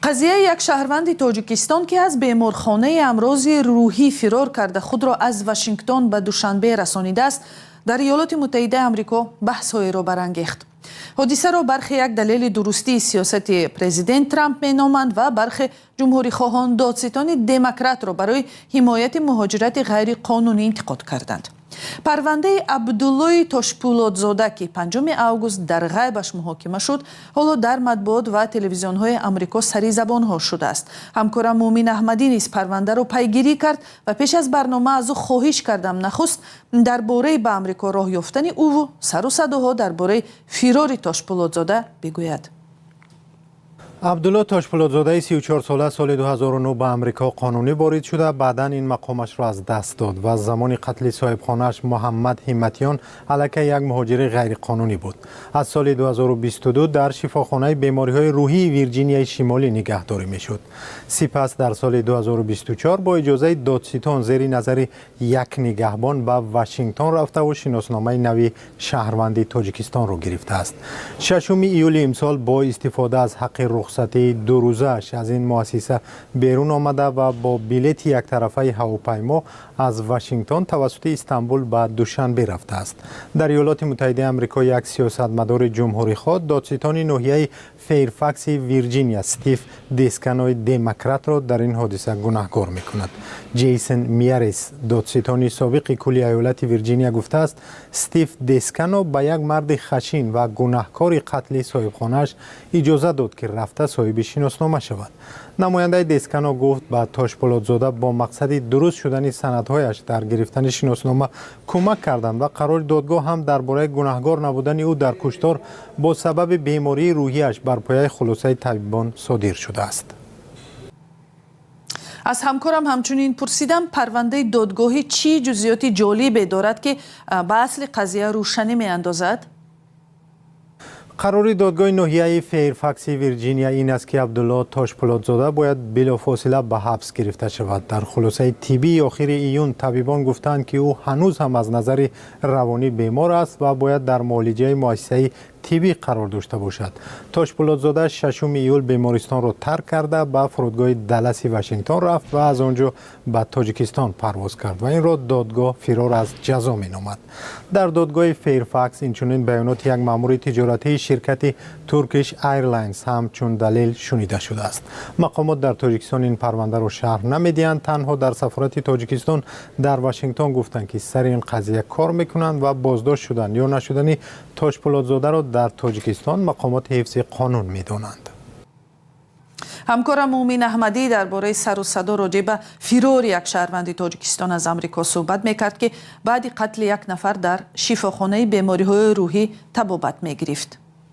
Қазияи як шаҳрванди Тоҷикистон, ки аз беморхонаи амрози рӯҳӣ фирор карда, худро аз Вашингтон ба Душанбе расонидааст, дар Иёлоти Муттаҳидаи Амрико баҳсҳоеро барангехт. Ҳодисаро бархе як далели дурустии сиёсати президент Трамп меноманд ва бархе ҷумҳурихоҳон додситони демократро барои ҳимояти муҳоҷирати ғайриқонунӣ интиқод карданд. Парвандаи Абдуллои Тошпулодзода, ки 5 август дар ғайбаш муҳокима шуд, ҳоло дар матбуот ва телевизионҳои Амрико сари забонҳо шудааст. Ҳамкорам Муъмин Аҳмадӣ низ парвандаро пайгирӣ кард ва пеш аз барнома аз ӯ хоҳиш кардам, нахуст дар бораи ба Амрико роҳ ёфтани ӯву сару садоҳо дар бораи фирори Тошпулодзода бигӯяд. Абдулло Тошпулодзодаи 34сола соли 2009 ба Амрико қонунӣ ворид шуда, баъдан ин мақомашро аз даст дод ва замони қатли соҳибхонааш Муҳаммад Ҳимматиён аллакай як муҳоҷири ғайриқонунӣ буд. Аз соли 2022 дар шифохонаи бемориҳои рӯҳии Вирҷинияи Шимолӣ нигаҳдорӣ мешуд. Сипас дар соли 2024 бо иҷозаи додситон зери назари як нигаҳбон ба Вашингтон рафтаву шиносномаи нави шаҳрванди Тоҷикистонро гирифтааст. 6 июли имсол бо истифода аз ҳаққи рухсатии дурӯзааш аз ин муассиса берун омада ва бо билети яктарафаи ҳавопаймо аз Вашингтон тавассути Истанбул ба Душанбе рафтааст. Дар Иёлоти Муттаҳидаи Амрико як сиёсатмадори ҷумҳурихоҳ додситони ноҳияи Фейрфакси Вирҷиния Стив Десканои демократро дар ин ҳодиса гунаҳкор мекунад. Ҷейсон Миарес, додситони собиқи кулли иёлати Вирҷиния, гуфтааст, Стив Дескано ба як марди хашин ва гунаҳкори қатли соҳибхонааш иҷоза дод, ки рафта соҳиби шиноснома шавад. Намояндаи Дескано гуфт, ба Тошпулодзода бо мақсади дуруст шудани санадҳояш дар гирифтани шиноснома кӯмак карданд ва қарори додгоҳ ҳам дар бораи гунаҳгор набудани ӯ дар куштор бо сабаби бемории рӯҳиаш бар пояи хулосаи табибон содир шудааст. Аз ҳамкорам ҳамчунин пурсидам, парвандаи додгоҳӣ чӣ ҷузъиёти ҷолибе дорад, ки ба асли қазия рӯшанӣ меандозад. Қарори додгоҳи ноҳияи Фейрфакси Вирҷиния ин аст, ки Абдулло Тошпулодзода бояд билофосила ба ҳабс гирифта шавад. Дар хулосаи тиббии охири июн табибон гуфтанд, ки ӯ ҳанӯз ҳам аз назари равонӣ бемор аст ва бояд дар муолиҷаи муассисаи тиббӣ қарор дошта бошад. Тошпулодзода 6 июл бемористонро тарк карда, ба фурудгоҳи Далласи Вашингтон рафт ва аз он ҷо ба Тоҷикистон парвоз кард ва инро додгоҳ фирор аз ҷазо меномад. Дар додгоҳи Фейрфакс инчунин баёноти як маъмури тиҷоратии ширкати Turkish Airlines ҳам чун далел шунида шудааст. Мақомот дар Тоҷикистон ин парвандаро шарҳ намедиҳанд. Танҳо дар сафорати Тоҷикистон дар Вашингтон гуфтанд, ки сари ин қазия кор мекунанд ва боздошт шудан ё нашудани Тошпулодзодаро дар Тоҷикистон мақомоти ҳифзи қонун медонанд. Ҳамкорам Муъмин Аҳмадӣ дар бораи сару садо роҷеъ ба фирори як шаҳрванди Тоҷикистон аз Амрико суҳбат мекард, ки баъди қатли як нафар дар шифохонаи бемориҳои рӯҳӣ табобат мегирифт.